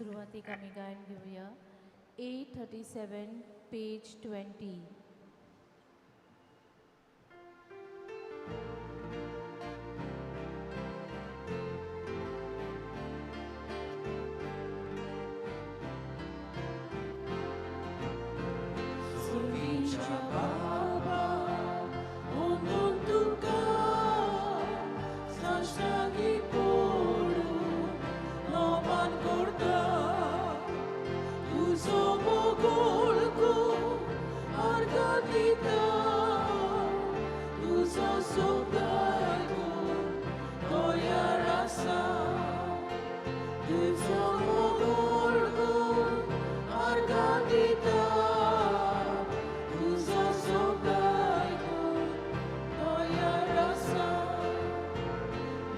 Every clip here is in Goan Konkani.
सुरवातीक आमी गायन घेवया. 837, पेज 20. सुर्गीच्या बाबा, अंदून तुका साश्टांगी पडून नमन करता. तुजो मोगोळ आर्गां दिता, तुजो सोबदाय तयार आसा. तुजो मोगोळ आर्गां दिता, तुजो सोबदाय तयार आसा.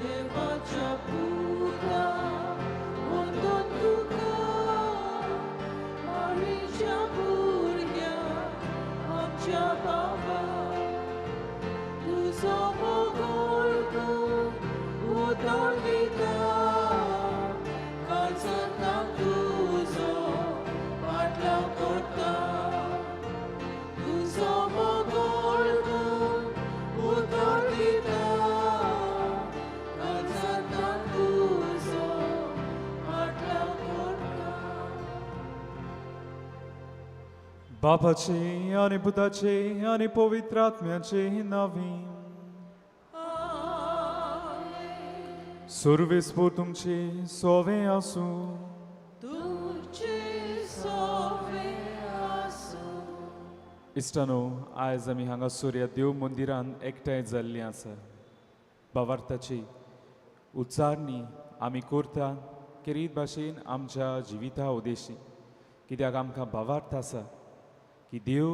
देवाच्या पुता, अंदून तुका, मारीच्या भुरग्या आमच्या बाबा, तुजो मोगोळ उतर दिता, काळजांत तुजो पाटलाव करता. तुजो मोगोळ उतर दिता, काळजांत तुजो पाटलाव करता. बापाचे आनी पुताचे आनी पवित्र आत्म्याचे नांवी. सर्वेस्पोर तुमचे सोवे आसूं. तुमचे सोवे आसूं. इश्टानो, आयज आमी हांगासर ह्या देव मंदिरान एकठांय जाल्लीं आसा. भावार्थाची उच्चारणी आमी करता खेरीत भाशेन आमच्या जिविता उद्देशी, कित्याक आमकां भावार्थ आसा की देव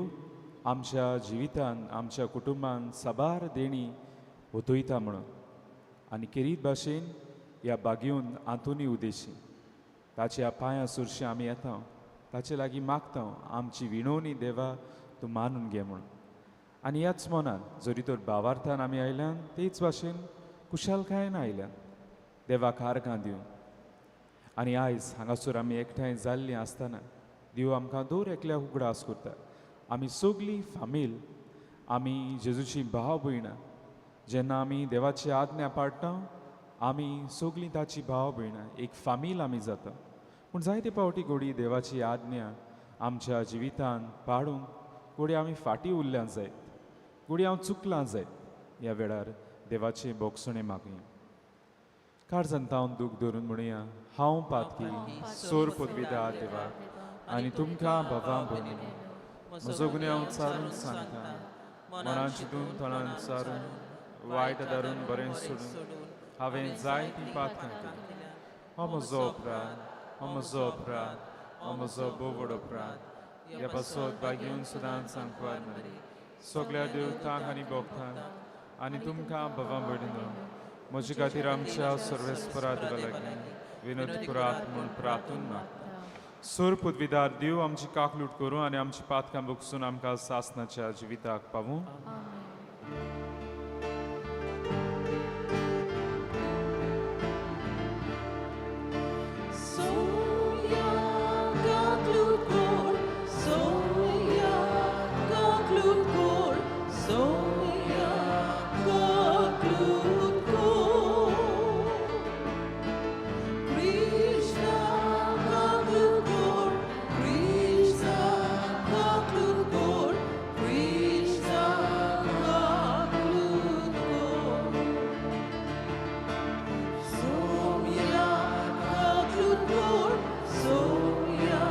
आमच्या जिवितान, आमच्या कुटुंबान साबार देणी ओतयता म्हणून. आनी खेरीत भाशेन ह्या बागेवन आंतोनी उद्देशी ताच्या पांयां सुरशी आमी येता, ताचे लागीं मागता, आमची विणवणी देवा तूं मानून घे म्हणून. आनी ह्याच मनान जरी तर भावार्थान आमी आयल्यान, तेच भाशेन खुशालकायेन आयल्यान देवाक आर्गां दिवन. आनी आयज हांगासर आमी एकठांय जाल्लीं आसतना देव आमकां दर एकल्याक उगडास करता. आमी सगळीं फामील, आमी जेजूची भाव भयणां. जेन्ना आमी देवाची आज्ञा पाळटा, आमी सगळीं ताची भाव भयणां, एक फामील आमी जाता. पूण जायते फावटी घोडी देवाची आज्ञा आमच्या जिवितान पाळूंक घोडी आमी फाटीं उरल्यां जायत, घोडी हांव चुकलां जायत. ह्या वेळार देवाचें भोगसणें मागया. काळजान तावन दूख धरून म्हणुया, हांव पातकी. सोर पदवीदार देवा आनी तुमकां भावां भयणींनो, म्हजो गुन्यांव चारून सांगता. मनान चिंतून, तोंडान चारून, वायट आदारून, बरें सोडून हांवें जायतीं पातकां केलीं. हो म्हजो अपराध, हो म्हजो अपराध, हो म्हजो भोव व्हड अपराध. ह्या पासत भाग्यून सदांच सांकवार मरी, सगळ्या देवतांक आनी भक्तांक आनी तुमकां भावां भयणीनो, म्हजे खातीर आमच्या सर्वेस्परा देवा लागीं विनोद करात म्हूण प्रार्थून मागता. सोर पदवीदार देव आमची काकलूट करूं आनी आमची पातकां भोगसून आमकां सासनाच्या जिविताक पावूं. आमेन. सोम्या काकलूट कोर, सोम्या काकलूट कोर, सोम्या काकलूट कोर. क्रिस्ता काकलूट कोर, क्रिस्ता काकलूट कोर, क्रिस्ता काकलूट कोर. सोम्या काकलूट कोर, सोम्या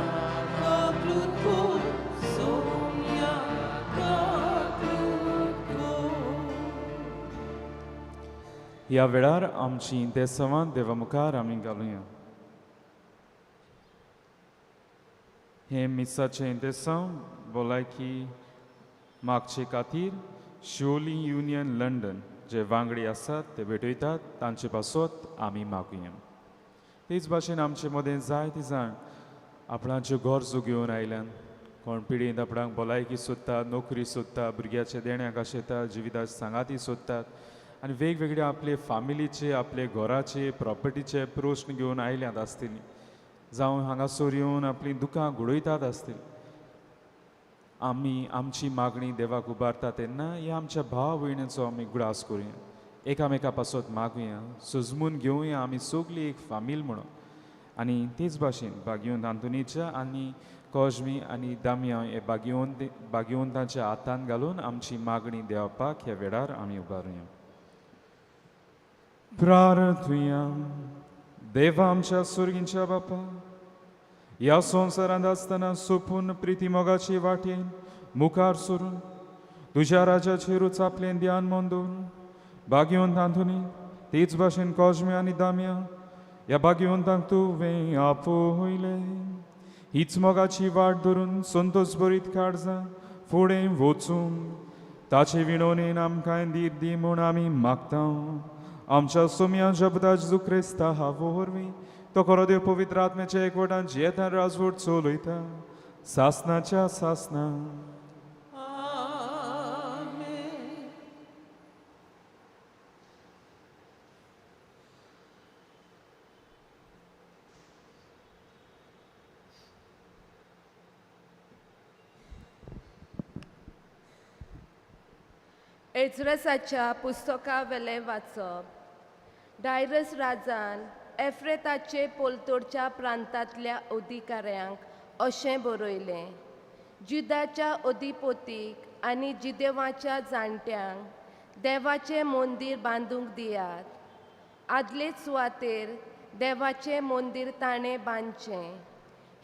काकलूट कोर, सोम्या काकलूट कोर. ह्या वेळार आमची देसवां देवा मुखार आमी घालुया. हें मिसाचें देसांव भलायकी मागचे खातीर शिवोली युनियन लंडन जे वांगडी आसात ते भेटयतात, तांचे पासत आमी मागुया. तेच भाशेन आमचे मदें जायते जाण आपणाच्यो गरजो घेवन आयल्यान. कोण पिडेंत आपणाक भलायकी सोदता, नोकरी सोदता, भुरग्याच्या देण्याक आशेता, जिविताक सांगाती सोदतात आनी वेगवेगळे आपले फामिलीचे, आपले घराचे, प्रॉपर्टीचे प्रश्न घेवन आयल्यात आसतली. जावं हांगासर येवन आपलीं दुकां घडयतात आसतलीं. आमी आमची मागणी देवाक उबारता तेन्ना ह्या आमच्या भाव भयणीचो आमी गुडास करुया, एकामेका पासत मागुया, सजमून घेवया आमी सगळीं एक फामील म्हणून. आनी तेच भाशेन बागयोन आंतोनीच्या आनी कॉजमी आनी दामया हे बागयोन तांच्या हातान घालून आमची मागणी देवपाक ह्या वेळार आमी उबारुया. प्रार्थुया. देवा आमच्या सुर्गींच्या बापा, ह्या संवसारांत आसतना सोपून प्रिती मोगाची वाटेन मुखार सरून तुज्या राजाचेरूच आपलें ध्यान मन दवरून बागयोन तांतुनी तेच भाशेन कॉजमी आनी दामया ह्या बागयोन तुवें आपयलें. हीच मोगाची वाट धरून संतोष बरीत काळजां फुडें वचूंक ताचे विणवणेन आमकां धीर दी म्हूण आमी मागता, आमच्या सोम्या जबदा जेजू क्रिस्ता वरवीं. तो खरो देव पवित्र आत्म्याच्या एकवटान जियेता, राजवट चलयता सासनाच्या सासना. आमेन. एज्रसाच्या पुस्तकावेलें वाचप. डायरस राजान एफ्रेताचे पोलतोडच्या प्रांतांतल्या अधिकाऱ्यांक अशें बरयलें: जुदाच्या अधिपतीक आनी जिदेवाच्या जाणट्यांक देवाचें मंदीर बांदूंक दियात. आदलेच सुवातेर देवाचें मंदीर ताणें बांदचें.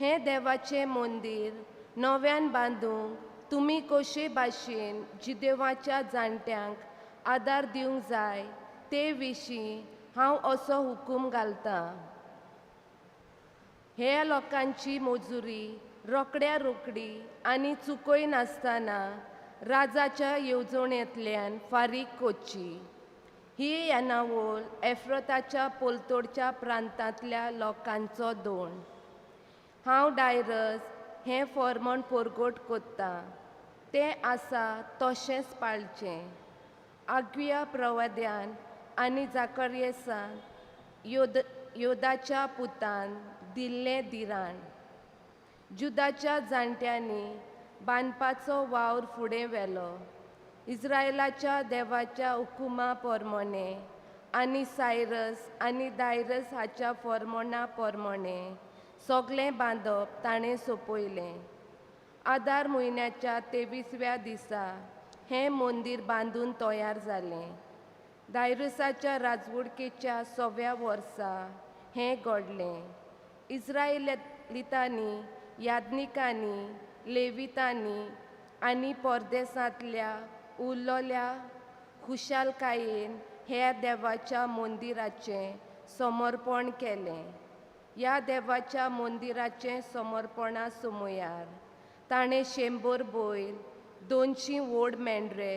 हें देवाचें मंदीर नव्यान बांदूंक तुमी कशे भाशेन जिदेवाच्या जाणट्यांक आदार दिवंक जाय ते विशीं हांव असो हुकूम घालतां. ह्या लोकांची मजुरी रोखड्या रोखडी आनी चुकय नासतना राजाच्या येवजणेंतल्यान फारीक करची. ही येणावळ एफ्रताच्या पोलतोडच्या प्रांतांतल्या लोकांचो दोण. हांव डायरस हें फॉर्मण परगट कोत्ता, तें आसा तशेंच पाळचें. आग्विया प्रवाद्यान आनी जाकर्यसान योदाच्या पुतान दिल्लें दिराण. जुदाच्या जाणट्यांनी बांदपाचो वावर फुडें व्हेलो इस्रायलाच्या देवाच्या हुकुमा प्रमाणें आनी सायरस आनी दायरस हाच्या फॉर्मोणा प्रमाणें सगळें बांदप ताणें सोंपयलें. आदार म्हयन्याच्या 23व्या दिसा हें मंदीर बांदून तयार जालें. दायरसाच्या राजवडकेच्या 6व्या वर्सा हें घडलें. इस्रायलितांनी, याज्ञिकांनी, लेवितांनी आनी परदेसांतल्या उरलोल्या खुशालकायेन ह्या देवाच्या मंदिराचें समर्पण केलें. ह्या देवाच्या मंदिराचें समर्पणा समयार ताणें 100 बैल, 200 व्हड मेंढरे,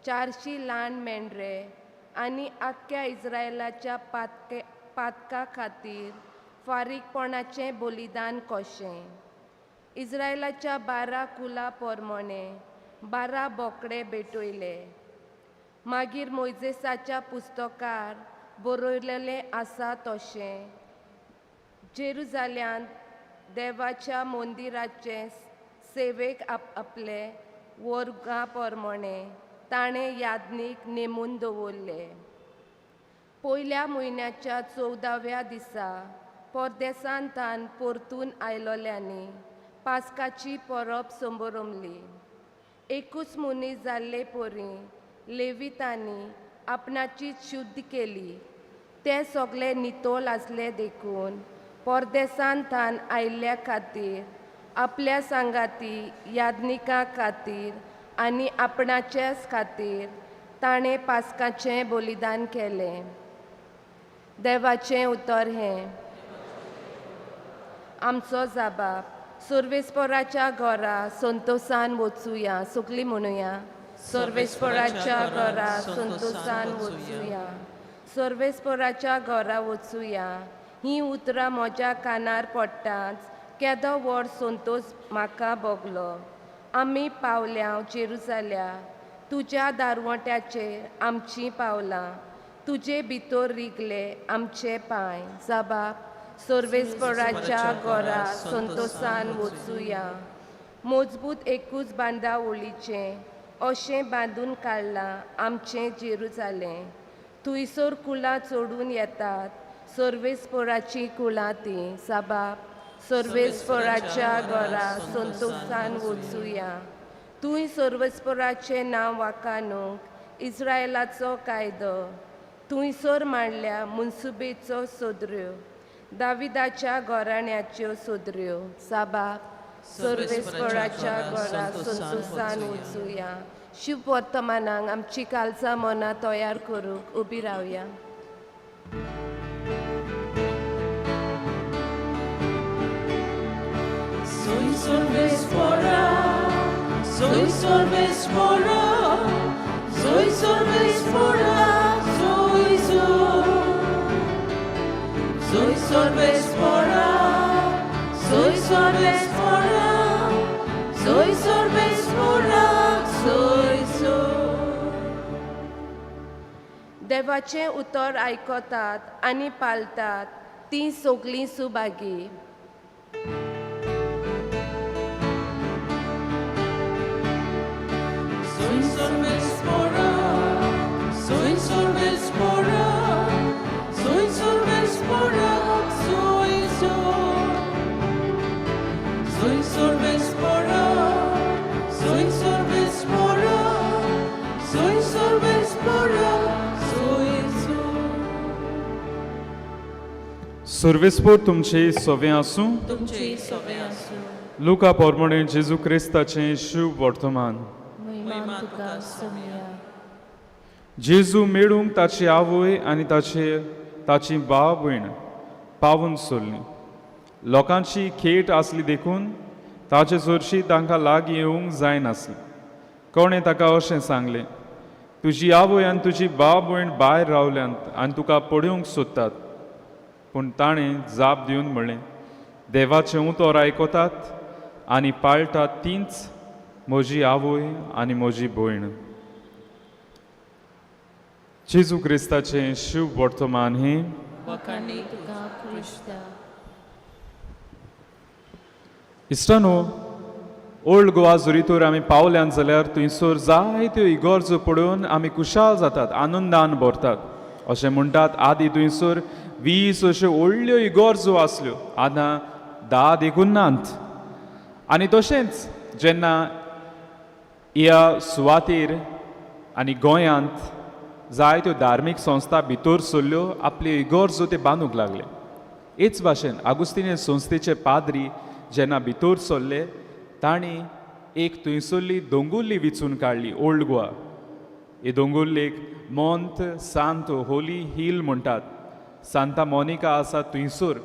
400 ल्हान मेंढरे आनी आख्ख्या इस्रायलाच्या पातका खातीर फारीकपणाचें बलिदान कशें इस्रायलाच्या 12 कुलां प्रमाणें 12 बोकडे भेटयले. मागीर मोयजेसाच्या पुस्तकार बरयलेलें आसा तशें जेरुजाल्यांत देवाच्या मंदिराचे सेवेक आपले वर्गां प्रमाणें ताणें याज्ञीक नेमून दवरले. पयल्या म्हयन्याच्या 14व्या दिसा परदेसांत परतून आयलोल्यांनी पास्काची परब संबरमली. एकूच मनीस जाल्ले परी लेवितांनी आपणाची शुद्ध केली. ते सगळे नितळ आसले देखून परदेसांत आयिल्ल्या खातीर, आपल्या सांगाती याज्ञिकां खातीर आनी आपणाच्याच खातीर ताणें पास्काचें बलिदान केलें. देवाचें उतर हें. आमचो जाबाब. सर्वेस्पराच्या घरा संतोसान वचुया. सगळीं म्हणुया: सर्वेस्पराच्या घरा संतोसान वचुया, सर्वेस्पराच्या घरा वचुया. हीं उतरां म्हज्या कानार पडटाच केदो व्हड संतोस म्हाका भोगलो. आमी पावल्या जेरुजाल्या, तुज्या दारवट्याचेर आमचीं पावलां, तुजे भितर रिगले आमचे पांय. जाबाब. सर्वेस्पराच्या घरा संतोसान वचुया. मजबूत एकूच बांदावळीचें अशें बांदून काडलां आमचें जेरुजालें. थंयसर कुळां चडून येतात, सर्वेस्पराचीं कुळां तीं. साबाब सर्वेस्पराच्या घरा संतोसान वचुया. तूंय सर्वेस्पराचें नांव वाखाणूंक इस्रायलाचो कायदो थंयसर मांडल्या मुन्सुबेचो सोदऱ्यो, दाविदाच्या घराण्याच्यो सोदऱ्यो. साबाब सर्वेस्पराच्या घरा संतोसान वचुया. शिव वर्तमानाक आमची कालचा मनां तयार करूंक उबी रावया. Soy sorvespora, soy sorvespora, soy sorvespora, soy soy. Soy sorvespora, soy sorvespora, soy sorvespora, soy soy. देवाचें उतर आयकतात आनी पाळटात तीं सगळीं Subhagi. Soy sorvespora, soy sorvespora, soy sorvespora, soy soy. Soy sorvespora, soy sorvespora, soy sorvespora, soy soy. सर्वेस्पोर तुमचे सोवे आसूं. तुमचे सोवे आसूं. लुका पोरमणे जेजू क्रिस्ताचें शुभ वर्तमान. महिमा तुका सोमया. जेजू मेळूंक ताची आवय आनी ताची भाव भयण पावून सोडली. लोकांची खेट आसली देखून ताचे सरशी तांकां लागीं येवंक जायनासली. कोणें ताका अशें सांगलें, तुजी आवय आनी तुजी भाव भयण भायर रावल्यांत आनी तुका पळोवंक सोदतात. पूण ताणें जाप दिवन म्हणलें, देवाचें उतर आयकतात आनी पाळटात तींच म्हजी आवय आनी म्हजी भयण. जेजू क्रिस्ताचें शुभ वर्तमान हें. वखाणी तुका क्रिस्ता. इश्टानो, ओल्ड गोवा जरी तर आमी पावल्यान जाल्यार थंयसर जायत्यो इगर्जो पळोवन आमी खुशाल जातात, आनंदान भरतात. अशें म्हणटात आदी थंयसर 20 अश्यो व्हडल्यो इगर्जो आसल्यो, आतां 10 देखून नात. आनी तशेंच जेन्ना ह्या सुवातेर आनी गोंयांत जायत्यो धार्मीक संस्था भितर सरल्यो, आपल्यो इगर्जो ते बांदूंक लागले. हेच भाशेन आगुस्तिनी संस्थेचे पाद्री जेन्ना भितर सरले तांणी एक थंयसरली दोंगुल्ली विचून काडली, ओल्ड गोवा. हे दोंगुल्लेक मोंत सांत होली हिल म्हणटात. सांता मोनिका आसा थंयसर.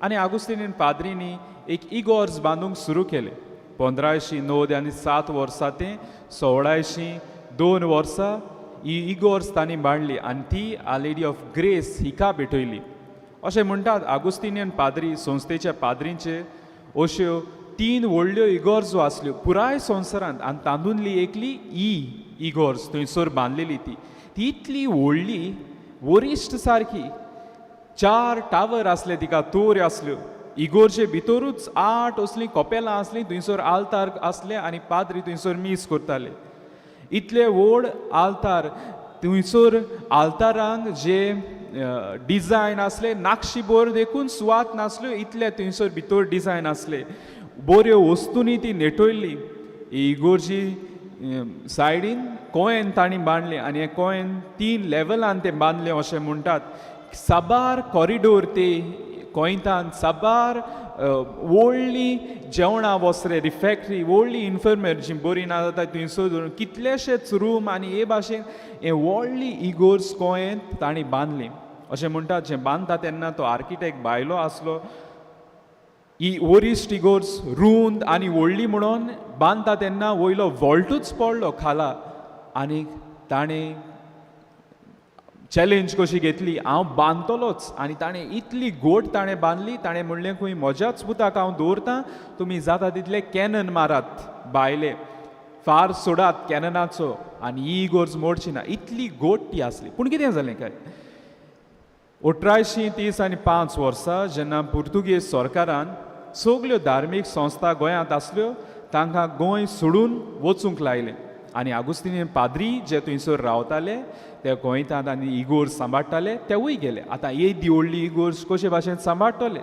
आनी आगुस्तिनीन पाद्रींनी एक इगोर्ज बांदूंक सुरू केलें. 1597 वर्सां ते 1602 वर्सां ही इगोर्ज तांणी बांदली आनी ती आ लेडी ऑफ ग्रेस हिका भेटयली. अशें म्हणटात आगुस्तिनियन पाद्री संस्थेच्या पाद्रींचे अश्यो 3 व्हडल्यो इगोर्जो आसल्यो पुराय संवसारांत आनी तातूंतली एकली ही इगोर्ज थंयसर बांदलेली. ती ती इतली व्हडली वरिश्ट सारकी, 4 टावर आसले तिका, तोऱ्यो आसल्यो. इगोर्जे भितरूच 8 असलीं कोपेलां आसलीं, थंयसर आल्तार आसले आनी पाद्री थंयसर मीस करताले. इतले व्हड आल्तार, थंयसर आल्तारांक जे डिजायन आसले नाक्षी बोर देखून सुवात नासल्यो, इतले थंयसर भितर डिजायन आसले. बऱ्यो वस्तूंनी ती नेटयल्ली. इगोर्जी सायडीन कोयन तांणी बांदलें आनी हें कोयन 3 लेवलान तें बांदलें अशें म्हणटात. साबार कॉरिडोर ते कोयंतान, साबार व्हडली जेवणां वसरे, रिफॅक्टरी, व्हडली इन्फर्मेर जी बरी ना जाता थंयसर धरून कितलेशेच रूम आनी हे भाशेन हें व्हडली इगोर्ज गोंयेंत तांणी बांदली. अशें म्हणटात जें बांदता तेन्ना तो आर्किटेक्ट भायलो आसलो. ही वरिश्ट इगोर्ज रूंद आनी व्हडली म्हणून बांदता तेन्ना वयलो वॉल्टूच पडलो खाला आनी ताणें चॅलेंज कशी घेतली, हांव बांदतलोच. आनी ताणें इतली गोट ताणें बांदली, ताणें म्हणलें खंय म्हज्याच पुताक हांव दवरतां, तुमी जाता तितले कॅनन मारात, भायले फार सोडात कॅननाचो आनी ही इगोर्ज मोडची ना. इतली गोट ती आसली. पूण कितें जालें काय, 1835 वर्सा जेन्ना पुर्तुगेज सरकारान सगल्यो धार्मीक संस्था गोंयांत आसल्यो तांकां गोंय सोडून वचूंक लायलें आनी आगुस्तिनी पाद्री जे थंयसर रावताले ते गोंयतात आनी इगोर्ज सांबाळटाले तेवूय गेले. आतां येदी व्हडली इगोर्ज कशे भाशेन सांबाळटले?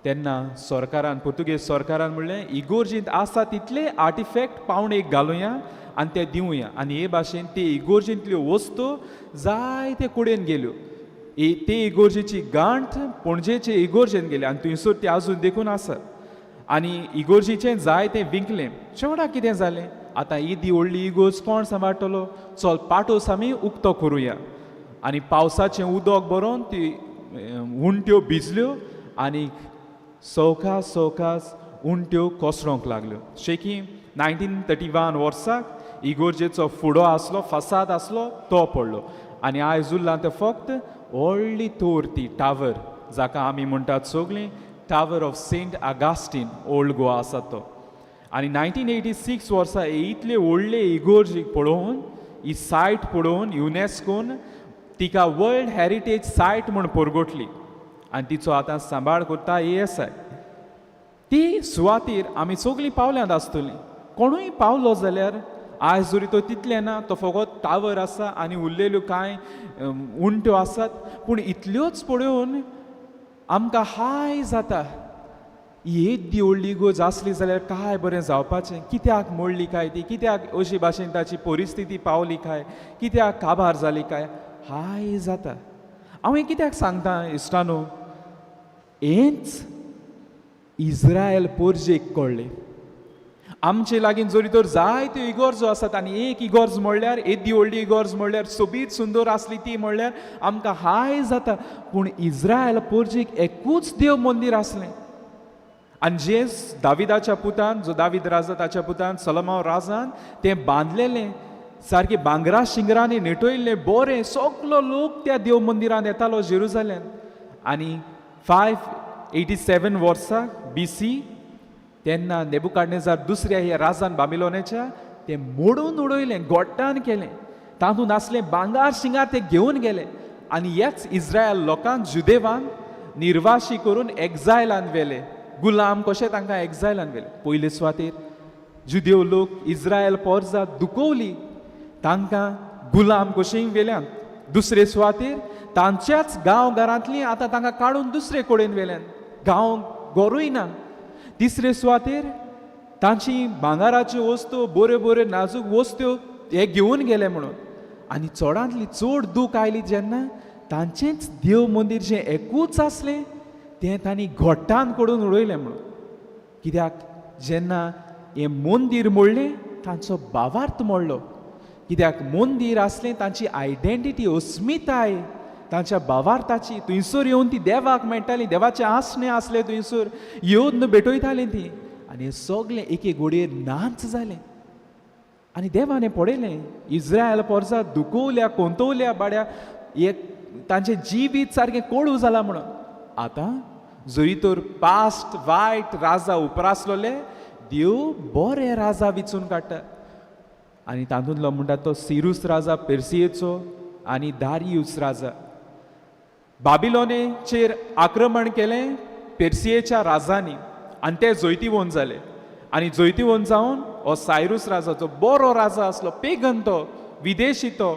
तेन्ना सरकारान, पुर्तुगेज सरकारान म्हणलें इगोर्जींत आसा तितले आर्टिफेक्ट पावणेक घालुया आनी ते दिवया. आनी हे भाशेन ते इगोर्जींतल्यो वस्तू जायते कडेन गेल्यो. ते इगोर्जेची गांठ पणजेचे इगोर्जेन गेली आनी थंयसर ती आजून देखून आसा. आनी इगोर्जीचें जायतें विंकलें. शेवटाक कितें जालें, आतां येदी व्हडली इगोर्ज कोण सांबाळटलो, चल पाटोस आमी उक्तो करुया. आनी पावसाचें उदक भरोन ती उंट्यो भिजल्यो आनी सवकास सवकास उंट्यो कोसळोंक लागल्यो. शेकी 1931 वर्साक इगोर्जेचो फुडो आसलो, फासाद आसलो, तो पडलो आनी आयज उरला तें फक्त व्हडली तोर, ती टावर जाका आमी म्हणटात सगळीं tower of Saint Augustine, old Goa आसा तो. आनी 1986 वर्सा इतले व्हडले इगोर्जीक पळोवन, ही सायट पळोवन युनेस्कोन तिका वर्ल्ड हेरिटेज सायट म्हूण परगटली आनी तिचो आतां सांबाळ करता ASI. ती सुवातीर आमी सगळीं पावल्यांत आसतलीं. कोणूय पावलो जाल्यार आयज जरी तो तितलें ना, तो फकत टावर आसा आनी उरलेल्यो कांय उंट्यो आसात, पूण इतल्योच पळोवन आमकां हाय जाता. येदी व्हडली इगोर्ज आसली जाल्यार काय बरें जावपाचें, कित्याक मोडली काय ती, कित्याक अशी भाशेन ताची परिस्थिती पावली काय, कित्याक काबार जाली काय, हाय जाता. हांव हें कित्याक सांगता इश्टानो, हेंच इस्रायल पोरजेक कळ्ळें. आमचे लागीं जरी तर जायत्यो इगोर्जो आसात आनी एक इगोर्ज म्हणल्यार येदी व्हडली इगोर्ज म्हणल्यार सोबीत सुंदर आसली ती म्हणल्यार आमकां हाय जाता, पूण इस्रायल पोरजेक एकूच देव मंदीर आसलें. आनी जे दाविदाच्या पुतान, जो दावीद राजा ताच्या पुतान सलमाव राजान तें बांदलेलें, सारकें भांगरा शिंगरांनी नेटयल्लें बरें, सगलो लोक त्या देव मंदिरांत येतालो जेरुजालेम. आनी 587 वर्सा BC तेन्ना नेबुकाडनेजार दुसऱ्या ह्या राजान बाबिलोनाच्या तें मोडून उडयलें, गोट्टान केलें, तातूंत आसलें भांगार शिंगार ते घेवन गेले. आनी ह्याच इस्रायल लोकांक, जुदेवांक निर्वाशी करून एक्झायलान व्हेले, गुलाम कशें तांकां एक्झायलान व्हेले. पयले सुवातेर जुदेव लोक इस्रायल पोरजा दुखवली, तांकां गुलाम कशीं व्हेल्यान. दुसरे सुवातेर तांच्याच गांव घरांतलीं आतां तांकां काडून दुसरे कडेन व्हेल्यान, गांव घरूय ना. तिसरे सुवातेर तांची भांगाराच्यो वस्तू, बऱ्यो बऱ्यो नाजूक वस्तू हे घेवन गेले म्हणून. आनी चडांतली चड दूख आयली जेन्ना तांचेंच देव मंदीर जें एकूच आसलें तें तांणी घोट्टान करून उडयलें म्हणून. कित्याक जेन्ना हें मंदीर मोडलें तांचो भावार्थ मोडलो. कित्याक मंदीर आसलें तांची आयडेंटिटी, अस्मिताय तांच्या भावार्थाची. थंयसर येवन ती देवाक मेळटाली, देवाचें आसणें आसलें थंयसर येवन भेटयतालीं ती. आनी हें सगलें एके घडयेर नाच जालें. आनी देवान हें पळयलें, इस्रायल पोरसा दुखवल्या, कोंतवल्या बाड्या, एक तांचें जिवीत सारकें कोडू जालां म्हणून. आतां जरी तर पास्ट वायट राजा उपरासलोले, देव बरे राजा विचून काडटा. आनी तातूंतलो म्हणटा तो सिरूस राजा पेर्सियेचो आनी दारियूस राजा. बाबिलोनेचेर आक्रमण केलें पेर्सियेच्या राजांनी आनी ते जैतिवंत जाले. आनी जैतिवंत जावन हो सायरूस राजा जो बरो राजा आसलो, पेगन तो, विदेशी तो,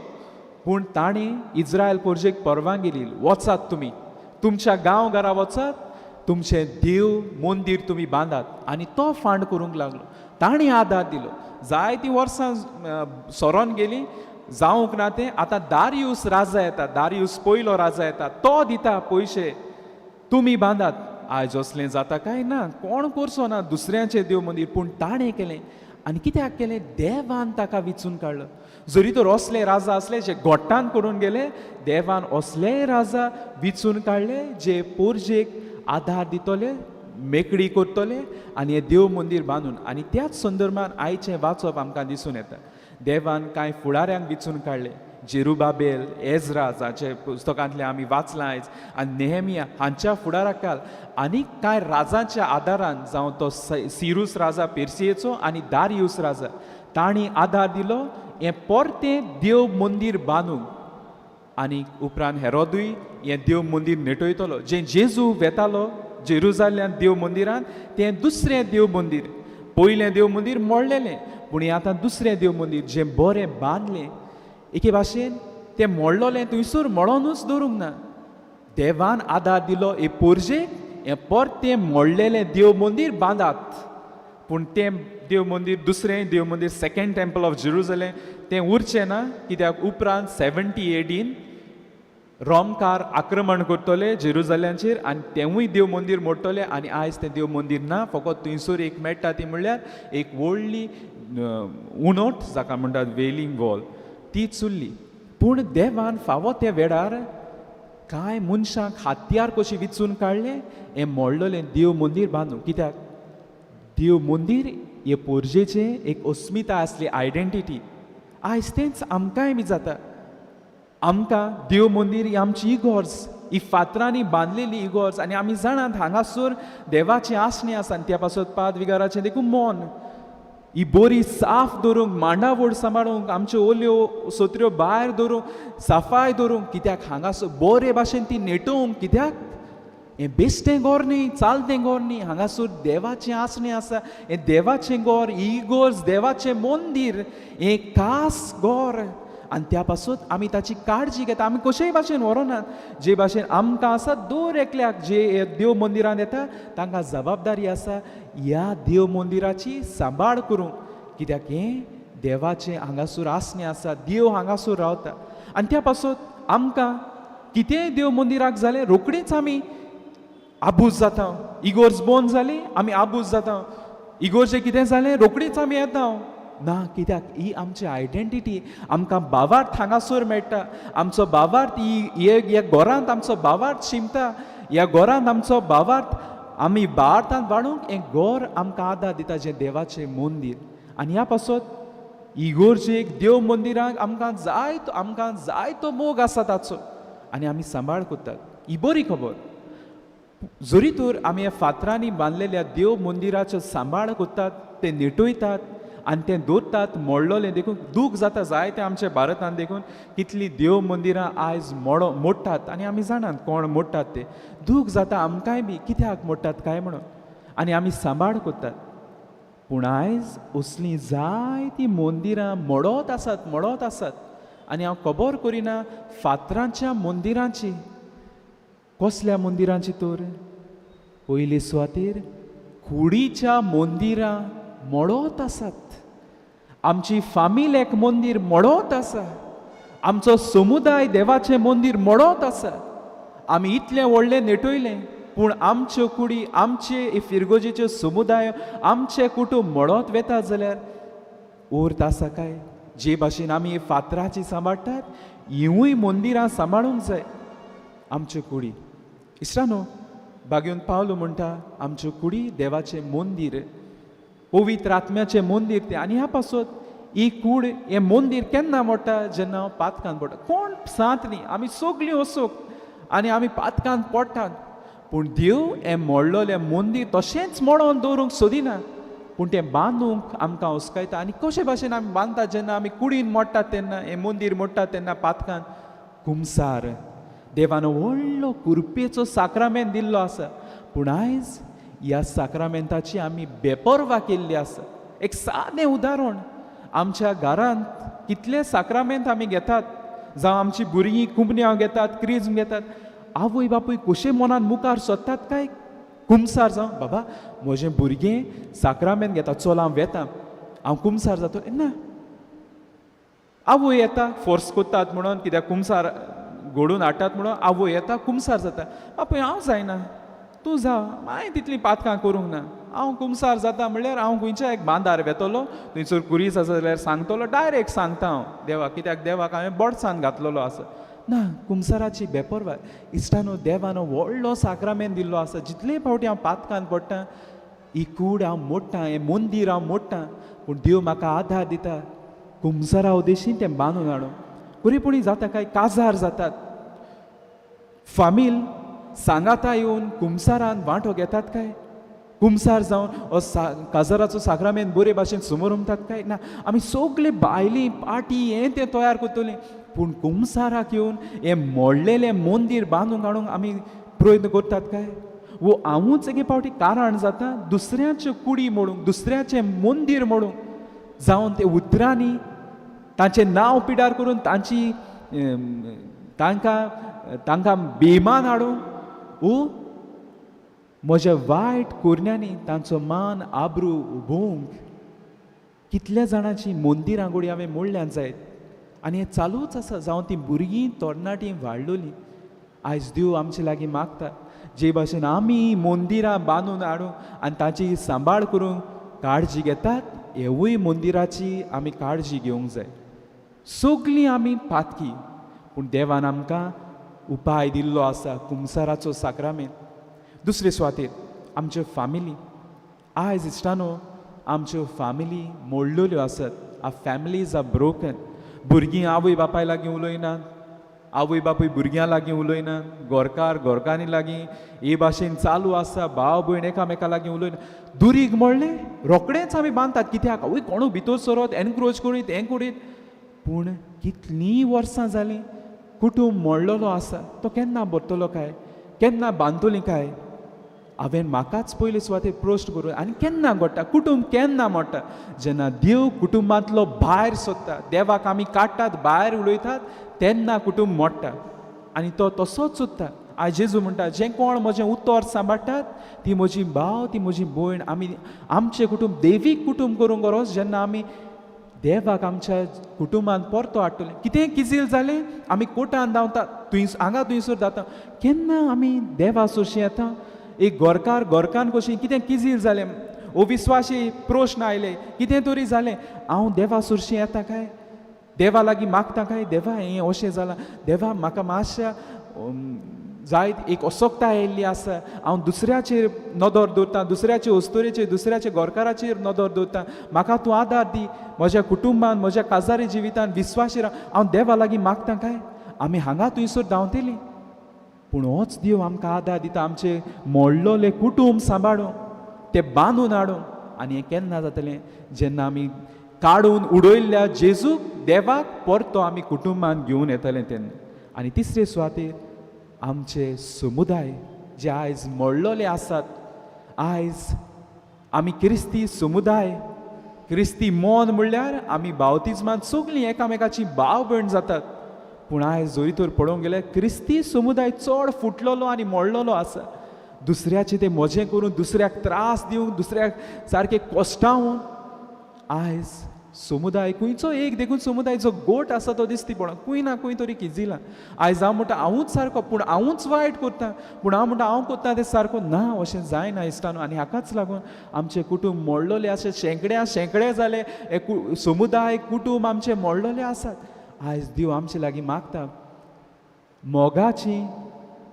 पूण ताणें इस्रायल पोरजेक परवानगी दिली, वचात तुमी तुमच्या गांव घरा वचात, तुमचें देव मंदीर तुमी बांदात. आनी तो फांड करूंक लागलो, ताणें आदार दिलो. जायतीं वर्सां सरोन गेलीं, जावंक ना तें. आतां दारियूस राजा येता, दारियूस पयलो राजा येता, तो दिता पयशे, तुमी बांदात. आयज असलें जाता काय ना, कोण करचो ना दुसऱ्यांचें देव मंदीर, पूण ताणें केलें. आनी कित्याक केलें? देवान ताका विचून काडलो. जरी तर असले राजा आसले जे गोट्टान करून गेले, देवान असलेय राजा विचून काडले जे पोरजेक आदार दितले, मेकळी करतले आनी हें देव मंदीर बांदून. आनी त्याच संदर्भान आयचें वाचप आमकां दिसून येता. देवान कांय फुडाऱ्यांक विचून काडले, जेरुबाबेल, एजरा जाचे पुस्तकांतलें आमी वाचलां आयज, आनी नेहमिया हांच्या फुडाराकाल आनी कांय राजांच्या आदारान, जावं तो सिरूस राजा पेर्सियेचो आनी दारियूस राजा, तांणी आदार दिलो हें परतें देव मंदीर बांदूंक. आनी उपरांत हेरोदूय हें देव मंदीर नेटयतलो. जें जेजू वेतालो जेरुजाल्यांत देव मंदिरांत तें दुसरें देव मंदीर. पयलें देव मंदीर मोडलेलें, पूण हें आतां दुसरें देव मंदीर जें बरें बांदलें. एके भाशेन तें मोडलोलें थंयसर मोडोनूच दवरूंक ना, देवान आदार दिलो हे पोरजेक हें परतें मोडलेलें देव मंदीर बांदात. पूण तें देव मंदीर दुसरें देव मंदीर सेकेंड टेम्पल ऑफ जेरुजलेम तें उरचें ना, कित्याक उपरांत 70 AD रोमकार आक्रमण करतले जेरुजलेमाचेर आनी तेंवूय देव मंदीर मोडटले. आनी आयज तें देव मंदीर ना, फकत थंयसर एक मेळटा ती म्हणल्यार एक व्हडली उणोट जाका म्हणटात वेलिंग वॉल तीच उरली. पूण देवान फावो त्या वेळार कांय मनशांक हातयार कशी विचून काडलें हें मोडलेलें देव मंदीर बांदूंक. कित्याक देव मंदीर हे पोरजेचें एक अस्मिताय आसली, आयडेंटिटी. आयज तेंच आमकांय बी जाता. आमकां देव मंदीर ही आमची इगोर्ज, ही फातरांनी बांदलेली इगोर्ज आनी आमी जाणात हांगासर देवाचें आसणें आसा आनी त्या पासत पाद विगाराचें देखून मन ही बरी साफ दवरूंक, मांडावळ सांबाळूंक, आमच्यो ओल्यो सोत्र्यो भायर दवरूंक, सफाय दवरूंक, कित्याक हांगासर बरे भाशेन ती नेटोवंक. कित्याक हें बेश्टें गोर न्ही, चालतें गोर न्ही, हांगासर देवाचें आसणें आसा. हें देवाचें गोर, इगोर्ज देवाचें मंदीर, हें खास गोर आनी त्या पासून आमी ताची काळजी घेता. आमी कशेय भाशेन व्हरोनात, जे भाशेन आमकां आसा दर एकल्याक जे देव मंदिरांत येता तांकां जबाबदारी आसा ह्या देव मंदिराची सांबाळ करूंक. कित्याक हें देवाचें हांगासर आसणें आसा, देव हांगासर रावता. आनी त्या पासून आमकां कितेंय देव मंदिराक जालें रोखडीच आमी आबूज जाता. इगोर्ज बंद जाली आमी आबूज जाता, इगोर्जे कितें जालें रोखडीच आमी येता ना. कित्याक ही आमची आयडेंटिटी. आमकां बावार्थ हांगासर मेळटा, आमचो बावार्थ ही ह्या घरांत आमचो बावार्थ शिमता, ह्या घरांत आमचो बावार्थ आमी बावार्थांत वाडूंक हें घर आमकां आदार दिता, जें देवाचें मंदीर. आनी ह्या पासत इगोर्जेक देव मंदिराक आमकां जायतो, आमकां जायतो मोग आसा ताचो आनी आमी सांबाळ करतात. ही बरी खबर. जरी तर आमी ह्या फातरांनी बांदलेल्या देव मंदिराचो सांबाळ करतात, ते नेटयतात आनी तें दवरतात मोडलोलें देखून दूख जाता जायते आमच्या भारतान. देखून कितलीं देव मंदिरां आयज मोडटात आनी आमी जाणात कोण मोडटात ते. दूख जाता आमकांय बी कित्याक मोडटात काय म्हणून, आनी आमी सांबाळ करतात. पूण आयज असलीं जायतीं मंदिरां मोडत आसात, मोडत आसात. आनी हांव खबर करिना फातरांच्या मंदिरांची. कसल्या मंदिरांची तर? पयले सुवातेर कुडीच्या मंदिरां मोडत आसात. आमची फामील एक मंदीर मोडत आसा, आमचो समुदाय देवाचें मंदीर मोडत आसा. आमी इतलें व्हडलें नेटयलें, पूण आमच्यो कुडी, आमचे फिरगोजेच्यो समुदाय, आमचें कुटूंब मोडत वेता जाल्यार अर्थ आसा काय? जे भाशेन आमी फातराची सांबाळटात हिवूय मंदिरां सांबाळूंक जाय आमच्यो कुडी. इश्टानो, बागेवन पावलो म्हणटा आमच्यो कुडी देवाचें मंदीर, पवित्र आत्म्याचें मंदीर तें. आनी ह्या पासत ही कूड हें मंदीर केन्ना मोडटा? जेन्ना हांव पातकान पडटा. कोण सांत न्ही, आमी सगळीं असोक आनी आमी पातकान पडटात. पूण देव हें मोडलोलें मंदीर तशेंच मोडोन दवरूंक सोदिना, पूण तें बांदूंक आमकां हुस्कायता. आनी कशे भाशेन आमी बांदतात? जेन्ना आमी कुडीन मोडटात तेन्ना, हें मंदीर मोडटात तेन्ना पातकान कुमसार देवान व्हडलो कुरपेचो साक्रामेंत दिल्लो आसा. पूण आयज ह्या साक्रामेंताची आमी बेपर्वा केल्ली आसा. एक सादें उदाहरण, आमच्या घरांत कितले साक्रामेंत आमी घेतात, जावं आमची भुरगीं कुमन्यांव घेतात, क्रिज्म घेतात, आवय बापूय कशे मनान मुखार सोदतात काय कुमसार जावं, बाबा म्हजें भुरगें साक्रामेंत घेता, चल हांव वेता, हांव कुमसार जातो ना. आवय येता फोर्स करतात म्हणून, कित्याक कुमसार घडोवन हाडटात म्हणून आवय येता कुमसार जाता. बापूय हांव जायना, तूं जा, हांवें तितलीं पातकां करूंक ना, हांव कुमसार जाता म्हणल्यार हांव खंयच्या एक बांदार वेतलो, थंयसर कुरीस आसा जाल्यार सांगतलो, डायरेक्ट सांगता हांव देवाक, कित्याक देवाक हांवें बोडसान घातलेलो आसा. ना, कुमसाराची बेपर्वा. इश्टानो, देवान व्हडलो साक्रामेंत दिल्लो आसा. जितले फावटी हांव पातकान पडटा, ही कूड हांव मोडटा, हें मंदीर हांव मोडटा, पूण देव म्हाका आधार दिता कुमसारा उदेशीन तें बांदून हाडूंक. पुरेपुणी जाता काय काजार जातात, फामील सांगाता येवन कुमसारान वांटो घेतात काय? कुमसार जावन हो काजाराचो साक्रामेंत बरे भाशेन समोरमतात काय ना? आमी सगळे भायली पाटी हें तें तयार करतलीं, पूण कुमसाराक येवन हें मोडलेलें मंदीर बांदून काडूंक आमी प्रयत्न करतात काय? वो हांवूच एके फावटी कारण जाता दुसऱ्याच्यो कुडी मोडूंक, दुसऱ्याचें मंदीर मोडूंक, जावन ते उतरांनी तांचें नांव पिडार करून तांची तांकां तांकां बेमान हाडूंक, वो म्हज्या वायट कोरण्यांनी तांचो मान आब्रू उबोवंक. कितल्या जाणांची मंदिरां घोडी हांवें मोडल्यान जायत आनी हें चालूच आसा. जावं ती भुरगीं तरणाटीं वाडलोलीं आयज देव आमचे लागीं मागता जे भाशेन आमी मंदिरां बांदून हाडूंक आनी ताची सांबाळ करूंक काळजी घेतात, हेवूय मंदिराची आमी काळजी घेवंक जाय. सगलीं आमी पातकी, पूण देवान आमकां उपाय दिल्लो आसा कुमसाराचो साक्रामेंत. दुसरे सुवातेर आमच्यो फामिली, आयज इश्टानो आमच्यो फामिली मोडलेल्यो आसात. Our families are broken. भुरगीं आवय बापाय लागीं उलयनात, आवय बापूय भुरग्यां लागीं उलयनात, गोरकार गोरकांनी लागीं हे भाशेन चालू आसा, भाव भयण एकामेका लागीं उलयना. दुरीग मोडलें रोखडेंच आमी बांदतात, कित्याक आवय कोणू भितर सरत एनक्रोच करीत हें करीत. पूण कितलीं वर्सां जालीं कुटूंब मोडलेलो आसा, तो केन्ना भरतलो काय, केन्ना बांदतलीं काय? हांवें म्हाकाच पयले सुवातेर प्रश्न करून आनी केन्ना घडटा कुटूंब, केन्ना मोडटा? जेन्ना देव कुटुंबांतलो भायर सोदता, देवाक आमी काडटात भायर उडयतात, तेन्ना कुटूंब मोडटा आनी तो तसोच सोदता. आयज जेजू म्हणटा जें कोण म्हजें उतर सांबाळटात ती म्हजी भाव, ती म्हजी भयण. आमी आमचें कुटूंब देवीक कुटूंब करूंक गरज जेन्ना आमी देवाक आमच्या कुटुंबान परतो हाडटले. कितें किजील जालें आमी कोटान धांवता, थंय हांगा थंयसर जाता, केन्ना आमी देवा सोशी येता? एक गोरकार गोरकान कशी कितें किजील जालें, अविस्वाशी प्रश्न आयले, कितें तरी जालें, हांव देवा सुरशी येता काय, देवा लागीं मागता काय, देवा हें अशें जालां, देवा म्हाका मातशा जायत एक असक्ताय आयिल्ली आसा, हांव दुसऱ्याचेर नदर दवरता, दुसऱ्याचे अस्तुरेचेर, दुसऱ्याच्या गोरकाराचेर नदर दवरता, म्हाका तूं आदार दी, म्हज्या कुटुंबान म्हज्या काजारी जिवितान विस्वाशी राव, हांव देवा लागीं मागता काय? आमी हांगा थंयसर धांवतलीं, पूण होच देव आमकां आदार दिता आमचें मोडलोलें कुटूंब सांबाळूंक, तें बांदून हाडूंक. आनी हें केन्ना जातलें? जेन्ना आमी काडून उडयल्ल्या जेजूक देवाक परतो आमी कुटुंबान घेवन येतले तेन्ना. आनी तिसरे सुवातेर आमचे समुदाय जे आयज मोडलोले आसात, आयज आमी क्रिस्ती समुदाय, क्रिस्ती मन म्हणल्यार आमी बावतिज्मान सगळीं एकामेकाची भाव भयण जातात, पूण आयज जरी तर पळोवंक गेल्यार क्रिस्ती समुदाय चड फुटलेलो आनी मोडलेलो आसा. दुसऱ्याचें तें मजें करून, दुसऱ्याक त्रास दिवंक, दुसऱ्याक सारकें कोश्टावन आयज समुदाय खंयचो एक देखून समुदाय जो गोट आसा तो दिसती पळोवंक खंय ना खंय तरी किजिला. आयज हांव म्हणटा हांवूच सारको, पूण हांवूच वायट करता, पूण हांव म्हणटा हांव करता तें सारको ना, अशें जायना इश्टानो. आनी हाकाच लागून आमचें कुटूंब मोडलेलें आसा, शेंकड्या शेंकडे जाले हे समुदाय कुटूंब आमचें मोडलेलें आसात. आयज देव आमचे लागीं मागता मोगाची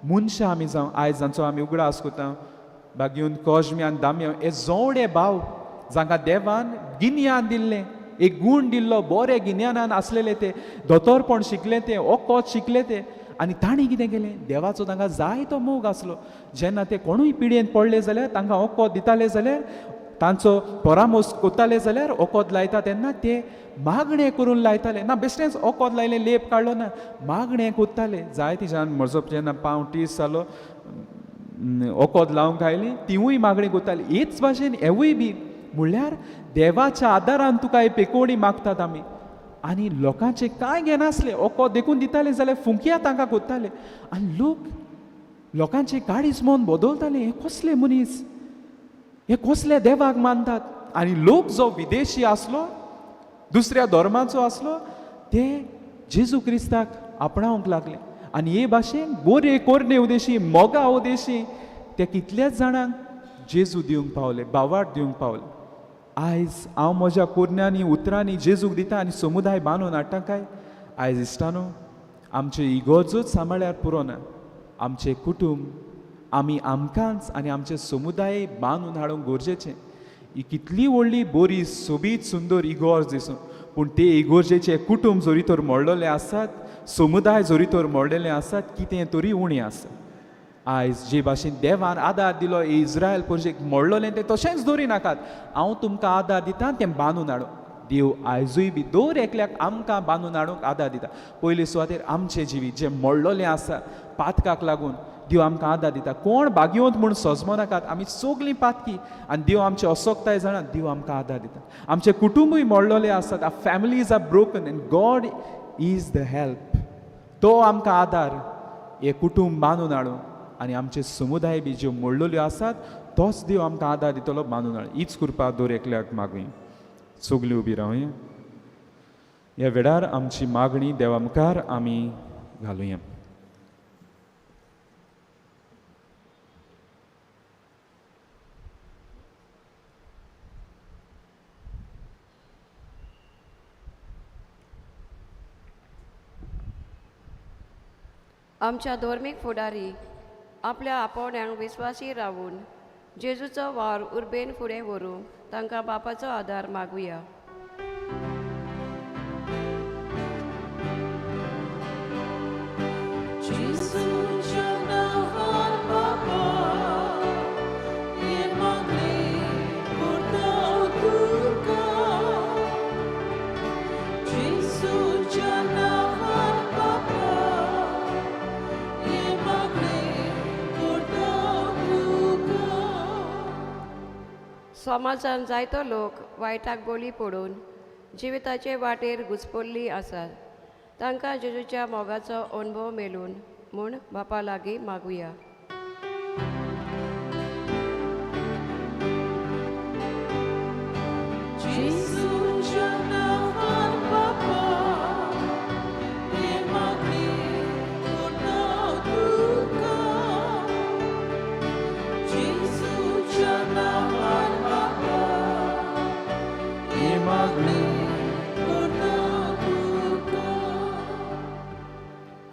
मनशां आमी जावं. आयज जांचो आमी उगडास करता बागीवन कॉजमी आनी दामयो हे जोडे भाव जांकां देवान गिन्यान दिल्लें, एक गूण दिल्लो, बरे गिन्यानान आसलेले, ते दोतोरपण शिकले, ते ओकोत शिकले ते, आनी तांणी कितें केलें, देवाचो तांकां जायतो मोग आसलो. जेन्ना ते कोणूय पिडयेन पडले जाल्यार तांकां ओकोत दिताले जाल्यार, तांचो परामोस कोत्ताले जाल्यार, ओकोत लायता तेन्ना ते मागणें करून लायताले ना, बेश्टेंच ओकोत लायलें लेप काडलो ना, मागणें कोत्ताले. जायते जाण म्हजो जेन्ना पांव टीस जालो ओकोत लावंक आयली तिवूय मागणी कोत्ताली. हेच भाशेन हेवूय बी म्हणल्यार देवाच्या आदारान तुका ही पेकोवणी मागतात आमी. आनी लोकांचें कांय घेनासलें, ओकोत देखून दिताले जाल्यार फुंकया तांकां कोत्ताले आनी लोक लोकांचें काळीज मन बदलताले. हे कसले मनीस, हे कसले देवाक मानतात. आनी लोक जो विदेशी आसलो, दुसऱ्या धर्माचो आसलो, ते जेजू क्रिस्ताक आपणावंक लागले. आनी हे भाशेन बोरे कोरणे उदेशी मोगा उदेशी ते कितल्याच जाणांक जेजू दिवंक पावले, बावाट दिवंक पावले. आयज हांव म्हज्या कोरण्यांनी उतरांनी जेजूक दिता आनी समुदाय बांदून हाडटा काय? आयज इश्टानो आमचे इगोर्जूच सांबाळ्यार पुरो ना, आमचें कुटूंब आमी आमकांच आनी आमचे समुदाय बांदून हाडूंक गरजेचें. ही कितली व्हडली बरी सोबीत सुंदर इगोर्ज दिसूं, पूण ते इगोर्जेचे कुटूंब जरी तर मोडलेले आसात, समुदाय जरी तर मोडलेले आसात, कितें तरी उणें आसा. आयज जे भाशेन देवान आदार दिलो इस्रायल पुरशेक मोडलोलें तें तशेंच दवरी नाकात, हांव तुमकां आदार दिता तें बांदून हाडूं. देव आयजूय बी दर एकल्याक आमकां बांदून हाडूंक आदार दिता. पयले सुवातेर आमचें जिवीत जें मोडलोलें आसा पातकाक लागून देव आमकां आदार दिता. कोण भाग्यवंत म्हूण सजमो नाकात, आमी सगळीं पातकी आनी देव आमचे असोक्ताय जाणा, देव आमकां आदार दिता. आमचें कुटुंबूय मोडलोलें आसात, our families are broken and God is the help. तो आमकां आदार हें कुटुंब बांदून हाडूंक आनी आमचे समुदाय बी ज्यो मोडलेल्यो आसात तोच देव आमकां आदार दितलो बांदून हाडूंक. हीच कृपा दर एकल्याक मागुया. सगळीं उबी रावया. ह्या वेळार आमची मागणी देवा मुखार आमी घालुया. आमच्या धर्मीक फुडारी आपल्या आपोवण्यांक विस्वासी रावून जेजूचो वावर उर्बेन फुडें व्हरूंक तांकां बापाचो आदार मागुया. समाजान जायतो लोक वायटाक बोली पडून जिविताचे वाटेर घुसपल्ली आसात. तांकां जेजूच्या मोगाचो अणभव मेळून म्हूण बापा लागीं मागुया.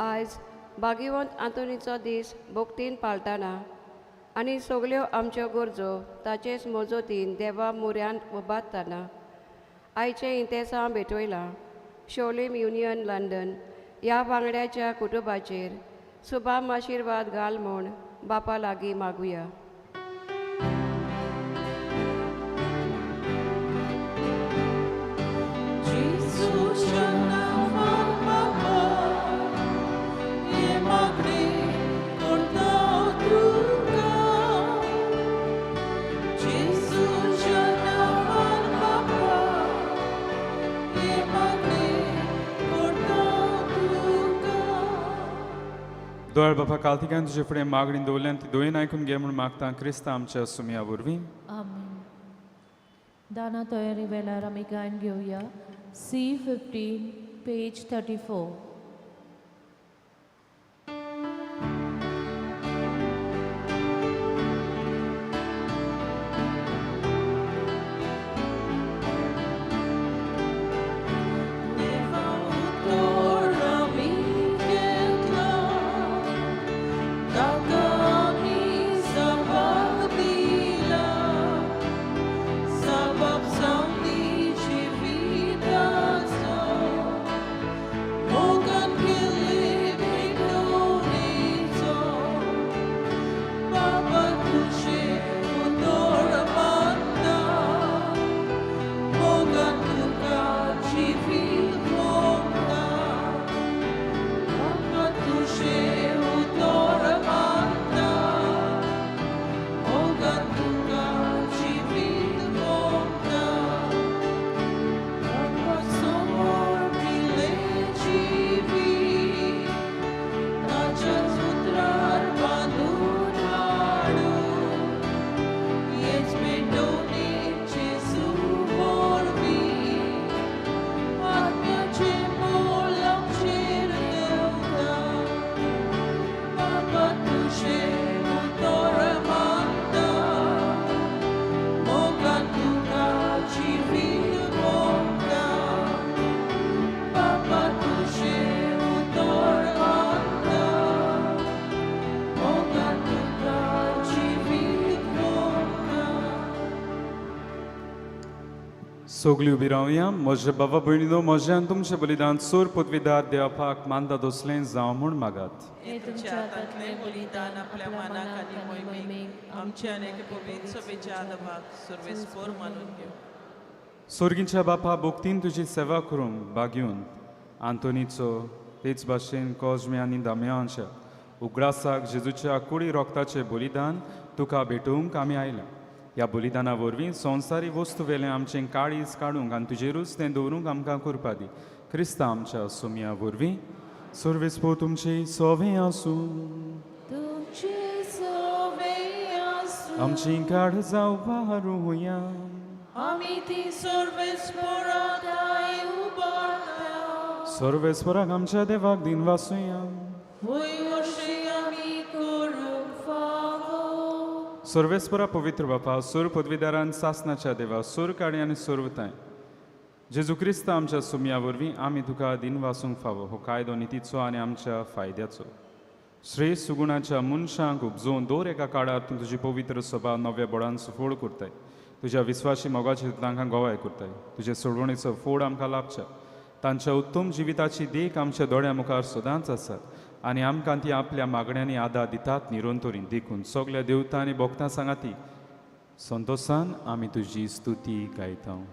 आयज भाग्यवंत आंतोनीचो दीस भक्तीन पाळटाना आनी सगल्यो आमच्यो गरजो ताचेच मजतीन देवा मुऱ्यान उबारतना आयचें इंतेसांव भेटयलां. शोलीम युनियन लंडन ह्या वांगड्याच्या कुटुंबाचेर सुभाम आशिर्वाद घाल म्हूण बापा लागीं मागुया. दोळ बापा कालतिकान तुजे फुडें मागणी दवरल्यान ती दोयन आयकून घे म्हूण मागता क्रिस्ता आमच्या सुमया वरवीं. आमेन. दाना तयारी वेळार आमी गायन घेवया. C15 page 34. सगळीं उबी रावया. म्हज्या बाबा भयणीनो, म्हज्या आनी तुमचें बलिदान सोर पदवीदार देवापाक मानता तसलें जावं म्हूण मागात. हे तुमच्या हातांतलें बलिदान आपल्या मानाक आनी मोहिमेक आमच्या आनी एके पवित्र सभेच्या आदाबाक सर्वेस्पोर मानून घेवं. सोर्गींच्या बापा, भोक्तीन तुजी सेवा करूंक बागेवन आंतोनीचो तेच भाशेन कॉजमे आनी दाम्यांच्या उगडासाक जेजूच्या कुडी रोगताचें बलिदान तुका भेटोवंक आमी आयल्या. ह्या बलिदाना वरवीं संवसारी वस्तू वेलें आमचें काळीज काडूंक आनी तुजेरूच तें दवरूंक आमकां करपा दी. क्रिस्ता आमच्या सोमया वरवीं. सर्वेस्पोर तुमची सोवे आसूं. तुमचे सोवे आसूं. आमची काड जावपा हारुया. आमी ती सर्वेस्पोराताय उबारता. सर्वेस्पराक आमच्या देवाक दिन वासुया. वय अशें आमी करूंक फावो. सर्वेस्परा पवित्र बापा, सूर पदवीदारान सासनाच्या देवा, सूर काडी आनी सुरवताय जेजू क्रिस्त आमच्या सुमया वरवीं आमी तुका दिन वासूंक फावो. हो कायदो नितीचो आनी आमच्या फायद्याचो. श्रेश्ठ सुगुणाच्या मनशांक उपजोवन दर एका काळार तूं तुजी पवित्र सभा नव्या बोडान सुफोळ करताय. तुज्या विस्वाशी मोगाची तांकां गवाय करताय. तुजे सोडवणेचो फोड आमकां लाभच्या. तांच्या उत्तम जिविताची देख आमच्या दोळ्या मुखार सदांच आसा आनी आमकां ती आपल्या मागण्यांनी आदार दितात निरंतरीन. देखून सगल्या देवता आनी भक्तां सांगाती संतोसान आमी तुजी स्तुती गायता.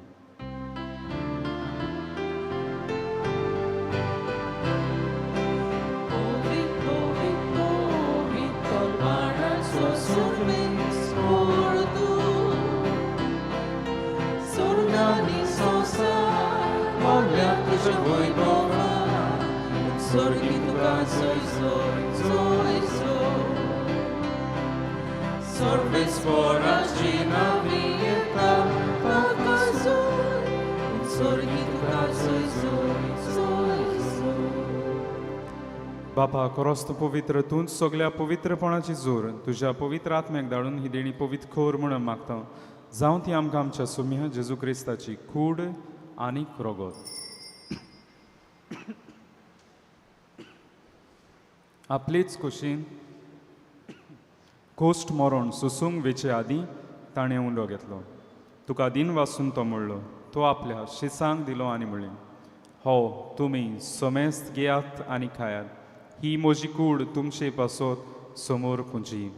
बापा, कोरोस्त पवित्र तूंच सगल्या पवित्रपणाची जोर तुज्या पवित्र आत्म्याक धाडून ही देणी पवित्र खोर म्हणून मागता. जावं ती आमकां आमच्या सुम्या जेजू क्रिस्ताची कूड आनी रोगत. आपलेच कुशीन कोश्ट मरण सोसूंक वेचे आदीं ताणें उलो घेतलो. तुका दिन वासून तो म्हणलो. तो आपल्या शिसांक दिलो आनी म्हणलें, हो तुमी समेस्त घेयात आनी खायात. ही म्हजी कूड तुमचे पासत समोर पुंजी.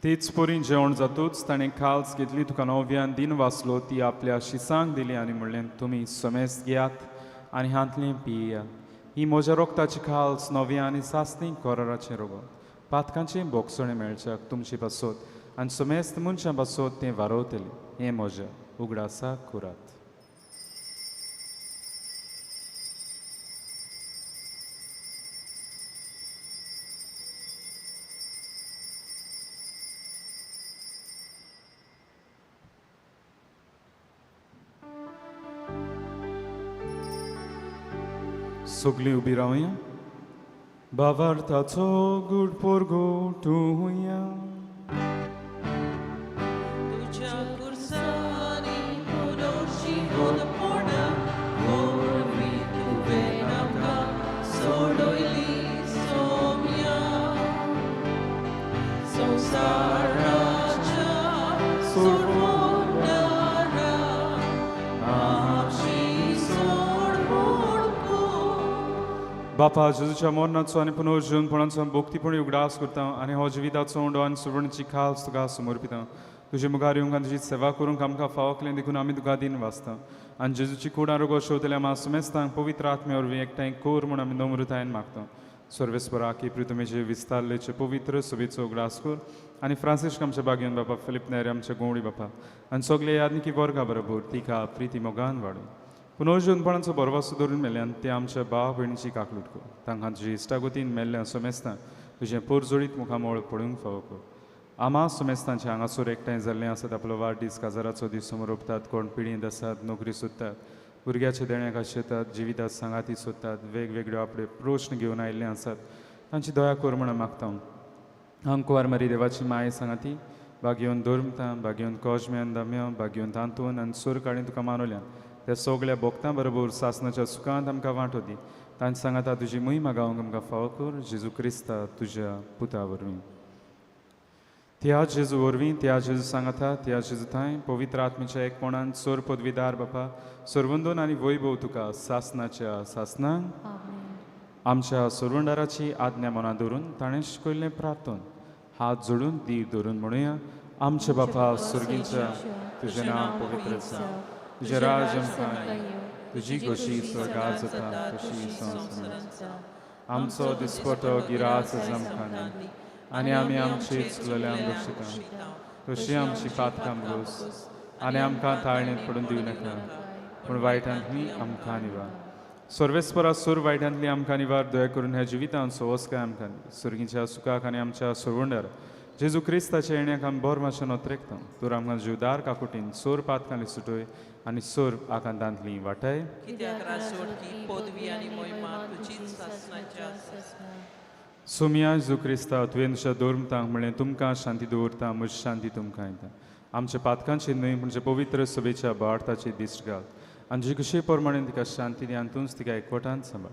तेच परी जेवण जातूच ताणें खाल्स घेतली, तुका नव्यान दिन वाचलो, ती आपल्या शिसांक दिली आनी म्हणलें, तुमी समेस्त घेयात आनी हांतलें पियात. ही म्हज्या रोगताची खाल्स नव्या आनी सासणी कोराराचें रोगत. पातकांचें बोगसणें मेळच्याक तुमचे पासत आनी समेस्त मनशां पासत तें वारवतलें. हें म्हज्या उगडासाक करात. सगळीं उबी रावया. भावार्थाचो गूढ पोरगोटुया. तुज्या खुर्सांनी पुनर्जिवनपणा वरवीं तुवें आमकां सोडयली सोम्या. संवसाराच्या सोडवणारा आमची सोडवण कर. बापा, जेजूच्या मरणाचो आनी पुनर्जीवनपणाचो भक्तीपणी उगडास करता आनी हो जिविताचो उंडो आनी सुवर्णची खास तुका समर्पिता. तुजे मुखार येवंक आनी तुजी सेवा करूंक आमकां फावो केलें देखून आमी तुका दिन वाचता. आनी जेजूची कूड आरोग्य शेवतल्या आमा सुमेस्तांक पवित्र आत्म्या वरवीं एकठांय कर म्हूण आमी नम्रतायेन मागता. सर्वेस्परा की प्रितमेचे विस्तारलेचे पवित्र सभेचो उगडास कर आनी फ्रांसिस्क आमच्या बागेवन बापा, फिलीप नेरे आमच्या गोवणी बापा आनी सगळे यादनिकी वर्गा बरोबर तिका प्रिती मोगान वाडूं. पुनर्जीवनपणाचो बरवासो धरून मेल्ल्यान ते आमच्या भाव भयणीची काकलूट कर. तांकां तुजी इश्टागतीन मेल्ल्या समेस्तां तुजें पोरजोळीत मुखामळ पळोवंक फावो कर. आमा समेस्तांचे हांगासर एकठांय जाल्लें आसात. आपलो वाडदीस काजाराचो दीस समोर रोपतात. कोण पिळयेंत आसात, नोकरी सोदतात, भुरग्याच्या देण्याक आशेतात, जिवितात सांगाती सोदतात, वेगवेगळ्यो आपले प्रश्न घेवन आयिल्ले आसात. तांची दया कर म्हूण मागता. अंकुवार मारी देवाची माये सांगाती बागेवन धर्मतां बागेवन कोजम्यान दाम्या बागेवन तांतून आनी सूर काडीन तुका मानवल्यान त्या सगळ्या भोक्तां बरोबर सासनाच्या सुखांत आमकां वांटो दी. तांचे सांगाता तुजी महिमा गावंक आमकां फावो कर जेजू क्रिस्ता तुज्या पुता वरवीं. त्या जेजू वरवीं, त्या जेजू सांगाता, त्या जेजू थांय पवित्र आत्म्याच्या एकपणान सोर पदवीदार बापा सरवंदोन आनी वैभव तुका सासनाच्या सासनान. आमच्या सोरवंडाराची आज्ञा मनां धरून ताणें शिकयल्लें प्रार्थन हात जोडून धीर धरून म्हणुया. आमच्या बापा स्वर्गीच्या, तुजें नांव पवित्र जावं, तुजें राज आमकां येवं, तुजी खोशी स्वर्गार जाता तशी संवसारांत जावं. आमचो दिसपटो गिरास आमकां दी आनी आमी आमचे चुकलेल्यांक बक्षिता तशी आमची पातकां भोस आनी आमकां ताळणेंत पडून दिवं नाका पूण वायटांतली आमकां निवार. सर्वेस्परा सूर वायटांतली आमकां निवार. दया करून ह्या जिवितांत सोवसकाय आमकां दी. सुर्गीच्या सुखाक आनी आमच्या सोरवंडार जेजू क्रिस्ताच्या येण्याक आमी बोर मातशें नोत्रेकता. तूं आमकां जिवदार काकुटीन सोर पातकांली सुटय आनी सोर आकांतांतली वाटाय. कित्याक राजवटकी पदवी आनी मोहिमा तुजीच सासणाच्या सासणा. सोमिया जेजू क्रिस्ता तुवें तुज्या धर्मतांक म्हणलें तुमकां शांती दवरता, म्हजी शांती तुमकां येता. आमच्या पातकांची न्हय म्हणजे पवित्र सभेच्या भावार्थाची दिश्ट घाल आनी तुजे कशे प्रमाणे तिका शांती दी आनी तूंच तिका एकवटान सांबाळ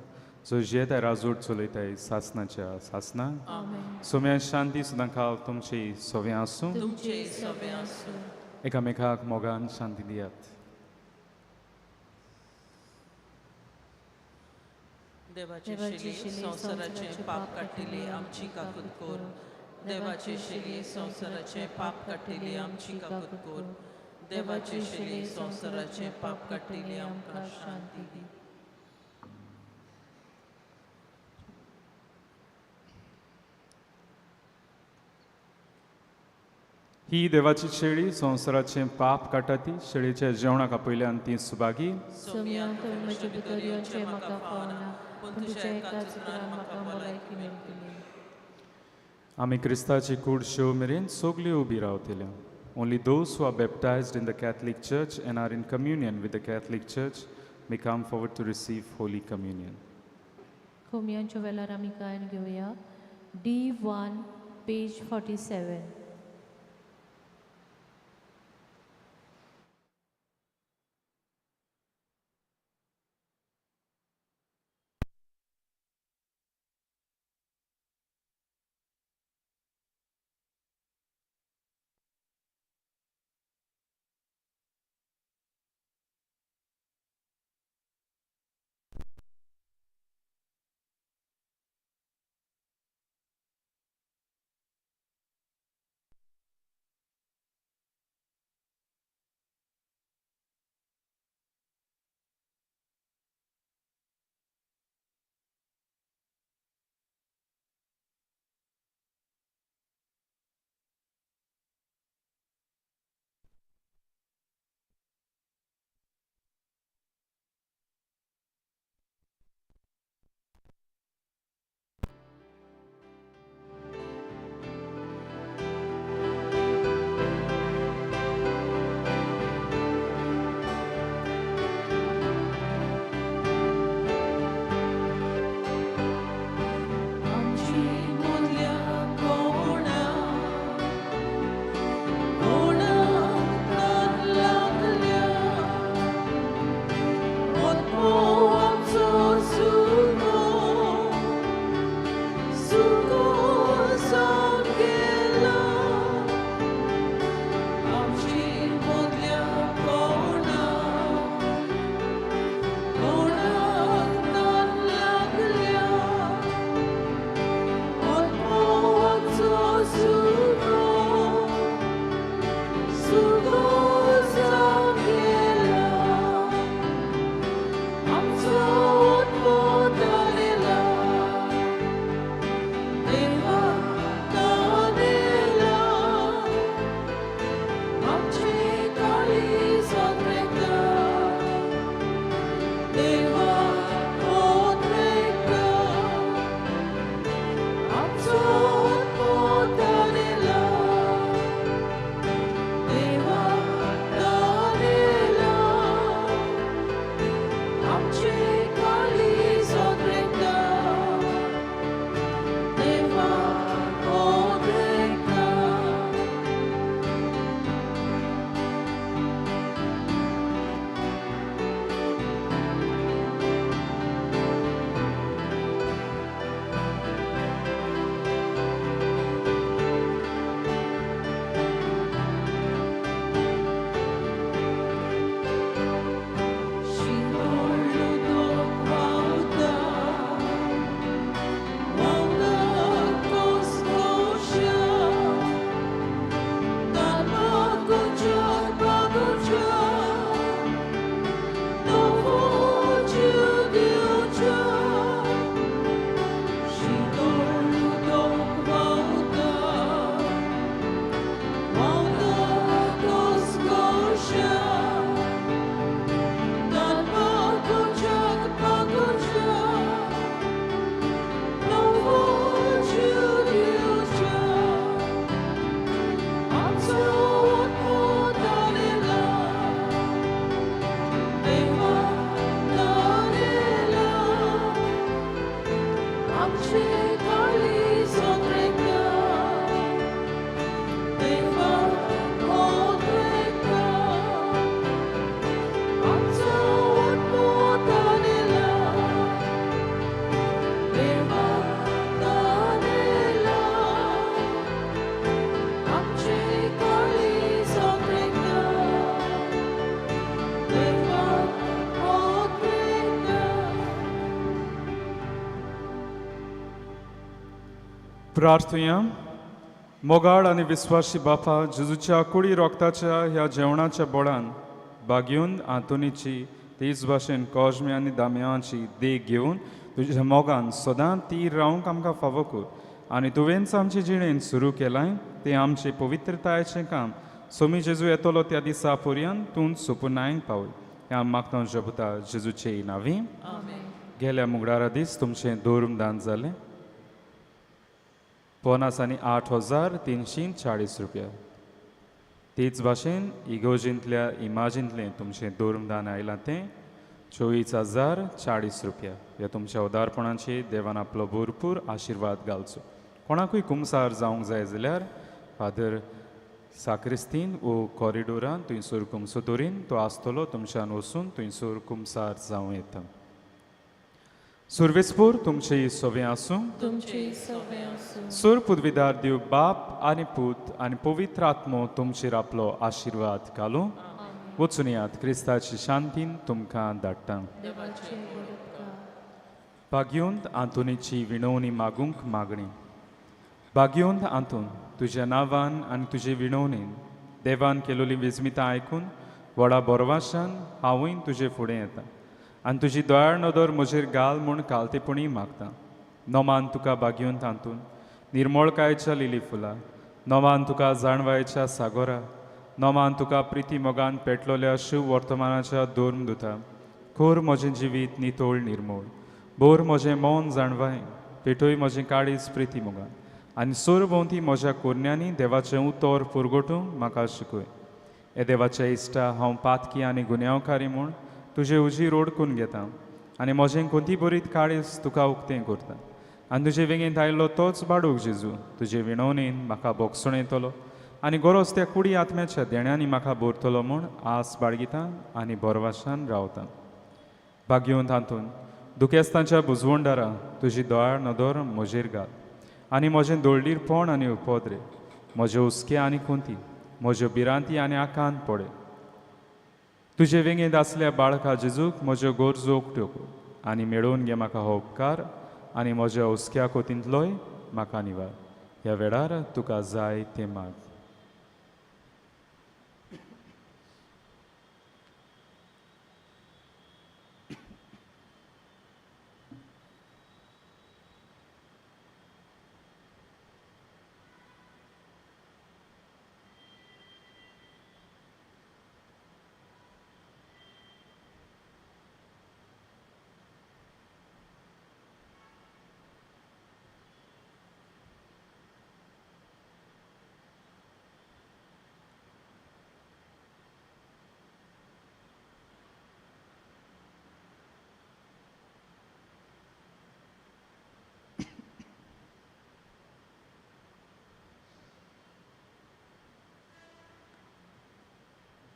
जो जियेताय राजवट चलयताय सासनाच्या सासना. सोम्या शांती सुद्दां खाव तुमची सोव्यां आसूं. तुमचे सोबे आसूं. एकामेकाक मोगान शांती दियात. देवाचे शेली संवसाराचें पाप काडटिली आमची काकूत कोर. देवाचे शेली संवसाराचें पाप काडटिली आमची काकूत कोर. देवाचे शेली संवसाराचें पाप काडटिली आमकां शांती दी. ही देवाची शेळी संवसाराचें पाप काडटा ती शेळीच्या जेवणाक आपयल्यान ती सुभागी. सोम्या तुवें म्हजे भितर येवचें म्हाका फावना, पूण तुज्या एकाच उतरान म्हाका भलायकी मेळटली. आमी क्रिस्ताची कूड शेव मेरेन सगळी उबी रावतली. Only those who are baptized in the Catholic Church and are in communion with the Catholic Church may come forward to receive Holy Communion. कोमियांच्या वेळार आमी गायन घेवया. D1 page 47. आमचे काळीज ओतरेता, देवा ओतरेता, आमचो आत्मो तानेला, देवा तानेला, आमचे काळीज ओतरेता, देवा ओतरेता. प्रार्थुया. मोगाळ आनी विस्वाशी बापा, जेजूच्या कुडी रोगताच्या ह्या जेवणाच्या बोळान बागेवन आंतोनीची, तेच भाशेन कॉजमे आनी दाम्यांची देख घेवन तुज्या मोगान सदां ती रावंक आमकां फावो कर आनी तुवेंच आमचे जिणेन सुरू केलां तें आमचें पवित्रतायेचें काम सोमी जेजू येतलो त्या दिसा पर्यंत तूं सोपुनायक पावय. हें हांव मागता जपता जेजूचे नांवी. गेल्या मुगडारा दीस तुमचें धर्मदान जालें 58,340 रुपया. तेच भाशेन इगोजींतल्या इमाजींतलें तुमचें धर्मदान आयलां तें 24,040 रुपया. ह्या तुमच्या उदारपणाचे देवान आपलो भरपूर आशिर्वाद घालचो. कोणाकूय कुमसार जावंक जाय जाल्यार फादर साक्रिस्तीन वो कॉरिडोरान थंयसर कुमसो दवरीन तो आसतलो, तुमच्यान वचून थंयसर कुमसार जावं येता. सुर्वेस्पूर तुमचे सवें आसूं. तुमचे सवे आसूं. सुर पुदविदार देव बाप आनी पूत आनी पवित्र आत्मो तुमचेर आपलो आशिर्वाद घालूं. वचून यात, क्रिस्ताची शांतीन तुमकां धाडटा. देवाचे उपकार. भाग्योंत आंतोनीची विणवणी मागूंक मागणी. भाग्योंत आंतोन, तुज्या नांवान आनी तुजे विणवणेन देवान केलोली विस्मितां आयकून व्हडा बोरवाशान हांवूय तुजे फुडें येता आनी तुजी दयाळ नदर म्हजेर घाल म्हूण कालतेपणी मागता. नोमान तुका भाग्योंत आंतोन, निर्मळकायेच्या लिली फुलां, नोमान तुका जाणवायेच्या सागोरा, नोमान तुका प्रिती मोगान पेटलोल्या शिव वर्तमानाच्या धर्मदुता. खोर म्हजें जिवीत नितोळ निर्मोळ, बोर म्हजें मौन जाणवाय, पेटोय म्हजें काळीज प्रिती मोगान आनी सरभोंवती म्हज्या कोरण्यांनी देवाचें उतर पुरगोटूंक म्हाका शिकय. हे देवाच्या इश्टा, हांव पातकी आनी गुन्यांवकारी म्हूण तुजे उजीर ओडकून घेता आनी म्हजें कोंती बरीत काळीज तुका उक्तें करता आनी तुजे वेंगेंत आयिल्लो तोच बाडूक जेजू तुजे विणवणेन म्हाका बोगसण येतलो आनी गरज त्या कुडी आत्म्याच्या देण्यांनी म्हाका भरतलो म्हूण आस बाळगिता आनी बोरवाशान रावता. भाग्योन तातूंत दुखेस्तांच्या बुजवंडारा तुजी दयाळ नदर म्हजेर घाल आनी म्हजें दोळडीरपण आनी उपद्रे, म्हजे हुस्के आनी कोंती, म्हज्यो भिरांती आनी आकांत पडे. तुजे वेंगेंत आसल्या बाळका जेजूक म्हज्यो गरजो उक्त्यो कर आनी मेळोवन घे म्हाका हो उपकार आनी म्हज्या हुस्क्या कोतींतलोय म्हाका निवार. ह्या वेळार तुका जाय तें माग.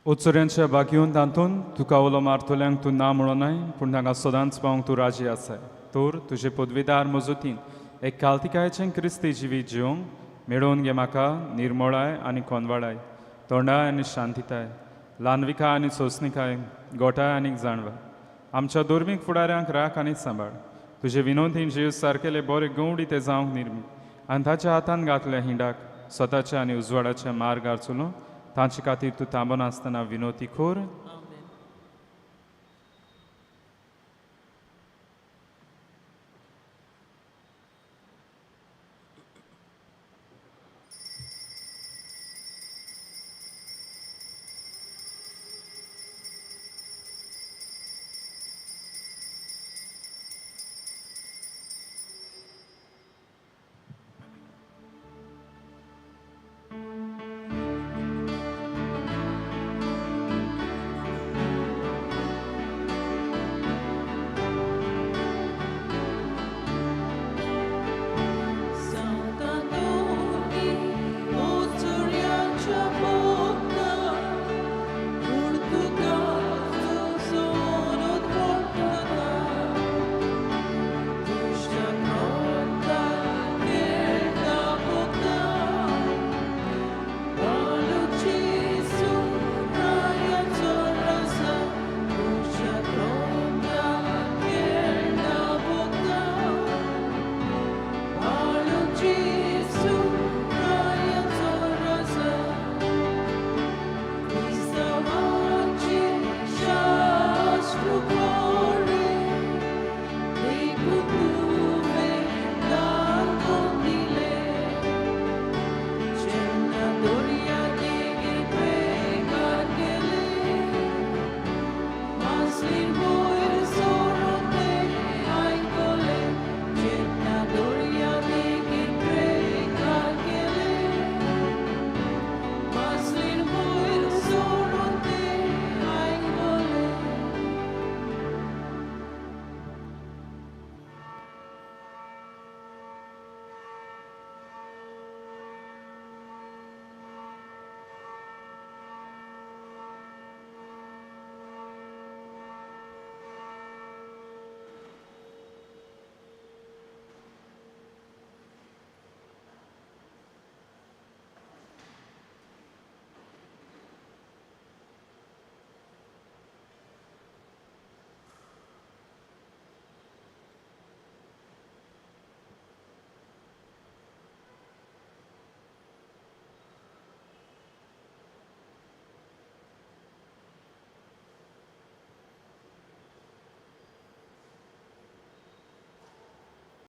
उत्सुऱ्यांच्या बागयोन तातूंत तुका उलो मारतल्यांक तूं ना म्हणोनाय, पूण तांकां सदांच पावंक तूं राजी आसाय. तर तुजे पदवीदार मजतीन एक कालतिकायेचें क्रिस्ती जिवीत जिवंक मेळोवन घे म्हाका निर्मोळाय आनी कोनवाळाय, तोंडाय आनी शांतिताय, ल्हानविकाय आनी सोंसणिकाय, गोठाय आनी जाणवाय. आमच्या धर्मीक फुडाऱ्यांक राख आनी सांबाळ. तुजे विनोदीन जीव सारकेले बरे गवडी ते जावंक निर्मी आनी ताच्या हातान घातल्या हिंडाक स्वताच्या आनी उजवाडाच्या मार्गार चलून तांचे खातीर तूं थांबनासतना विनोती खोर